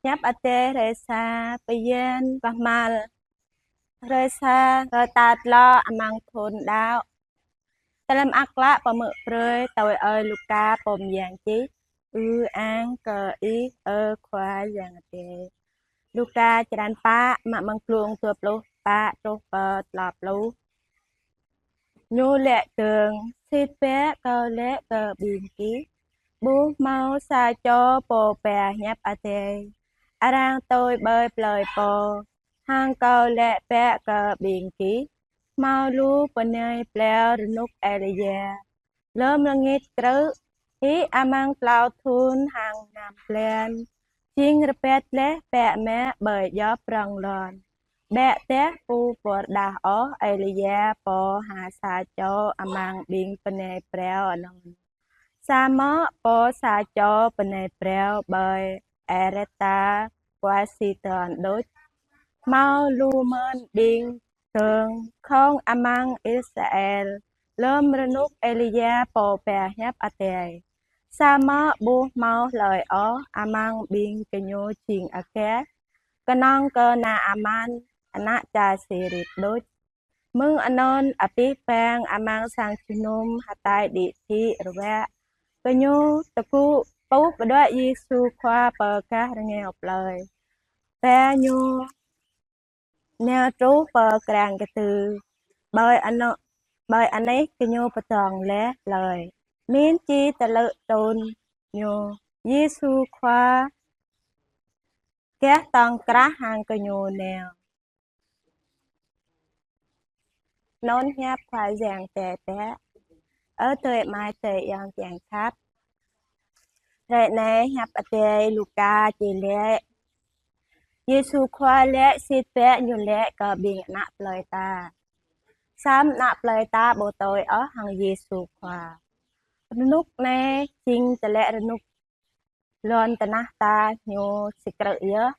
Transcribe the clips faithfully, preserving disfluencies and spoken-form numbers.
Hiăp Adai hrơi sa, bơyan pơhmal. Hrơi sa, hrơi tal klâo amăng thun đăo. Tơlơi mơak klă pơmơ̆ brơi tui ơi Luka pô mơyang čih. Ư-ang kơ Ih, ơ Khua Yang Adai. Luka črăn pă, mă mơ̆ng klŭng dua pluh pă truh pơ klâo pluh. Ñu laĭ dơ̆ng: Sĭt biă Kâo laĭ kơ ƀing gih, ƀu hmâo sa čô pô ba hiăp Adai arăng tui ƀơi plơi pô. Hăng Kâo laĭ biă kơ ƀing gih, hmâo lu bơnai phrâo rơnŭk Êlia lơ̆m rơngit krư̆ hĭ amăng klâo thun hăng năm blan, jing rơbat laih biă mă ƀơi djŏp rŏng lŏn. Biă dah ƀu pơrơđah ôh Êlia pô hăng sa čô amăng ƀing bơnai phrâo anŭn. Samơ̆ pô sa čô bơnai phrâo ƀơi Sarepta, pua Sidôn đôč. Hmâo lu mơ̆n ƀing dơ̆ng khŏng amăng Israel lơ̆m rơnŭk Êlia pô ba hiăp Adai. Samơ̆ ƀu hmâo hlơi ôh amăng ƀing gơñu jing agah, kơnơ̆ng kơ Naaman, ană čar Siri đôč. Mơ̆ng anŭn abih bang amăng sang jơnum hơtai đĭ đĭ rơwă, gơñu tơgŭ pơƀuh pơđuaĭ Yêsu Khua pơ gah rơngiao plơi. Ba Ñu nao truh pơ krang kơtư̆, ƀơi anŭn, ƀơi anih gơñu pơdơ̆ng laih plơi. Min či tơlư̆ trŭn Ñu, Yêsu Khua gah tŏng krah hăng gơñu nao. Anŭn hiăp Khua Yang Adai. Ơ adơi amai adơi ayŏng kiăng khăp. Hrơi anai hiăp Adai Luka čih laĭ: Yêsu Khua laĭ sĭt biă Ñu laĭ kơ ƀing ană plơi ta. Samơ̆ ană plơi ta ƀu tui ôh hăng Yêsu Khua. Rơnŭk anai jing tơlơi rơnŭk lŏn tơnah ta ñu sĭt krư̆ yơh.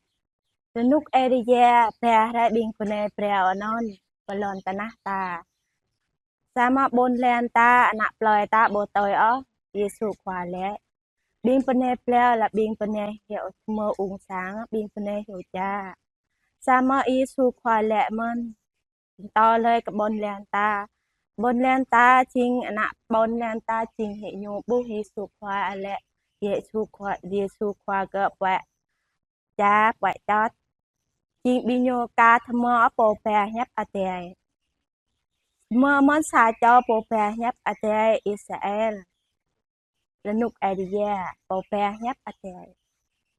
Rơnŭk Êlia ba rai ƀing bơnai phrâo anŭn pơ lŏn tơnah ta. Samơ̆ ƀôn lan ta, ană plơi ta ƀu tui ôh, Yêsu Khua laĭ. Ƀing bơnai phrâo lĕ ƀing bơnai hyu mơ̆ ung sang, ƀing bơnai hyu ča. Samơ̆ Yêsu Khua laĭ mơ̆n, pơtô laĭ kơ ƀôn lan ta. Ƀôn lan ta jing ană, ƀôn lan ta jing hĭ ñu ƀuh Yêsu Khua laĭ, Yêsu Khua, Yêsu Khua kơ puăi ča, puăi čot. Jing ƀing ñu ka tơhmư̆ pô ba hiăp Adai. Mơ̆ mơ̆n sa čô pô ba hiăp Adai Israel. Rơnŭk Êlia, pô ba hiăp Adai.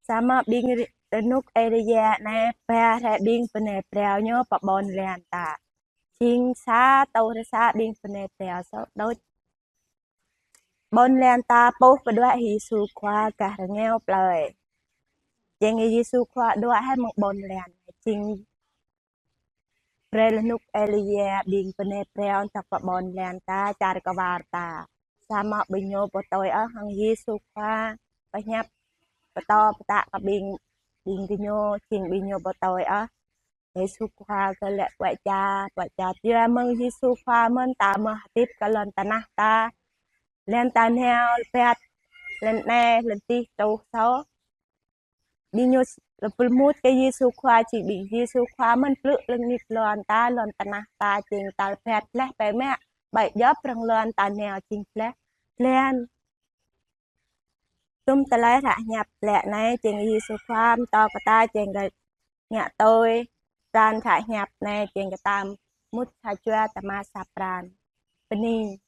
Samơ̆ ƀing rơnŭk Êlia anai ba rai ƀing bơnai phrâo ñu pơ ƀôn lan ta. Jing sa tơlơi rơsa ƀing bơnai phrâo soh đôč. Ƀôn lan ta pơƀuh pơđuaĭ Yêsu Khua gah rơngiao plơi. Jing Yêsu Khua đuaĭ hĭ mơ̆ng ƀôn lan. Jing brơi rơnŭk Êlia ƀing bơnai phrâo tŏk pơ ƀôn lan ta, čar kơwar ta. Samơ̆ ƀing ñu ƀu tui ôh hăng Yêsu Khua pơhiăp, pơtô pơtă kơ ƀing, ƀing gơñu, jing ƀing ñu ƀu tui ôh. Yêsu Khua kơ laĭ puăi ča, puăi ča. Yua mơ̆ng Yêsu Khua mơ̆n ta mơ̆ hơdip kơ lŏn tơnah ta. Lan ta nao rơbat, lan anai, lan adih truh soh. Ƀing ñu s-, lơ̆m pơmŭt kơ Yêsu Khua, jing ƀing Yêsu Khua mơ̆n plư̆ rơngit lŏn ta, lŏn tơnah ta, jing ta rơbat laih biă mă, ƀơi djŏp rŏng lŏn ta nao jing laih. Lan. Tum tơlơi hră hiăp laĭ anai, jing Yêsu Khua pơtô kơ ta, jing kơ ngă tui pran hră hiăp anai, jing kơ ta mŭt sa jua ta mă sa pran. Bơni.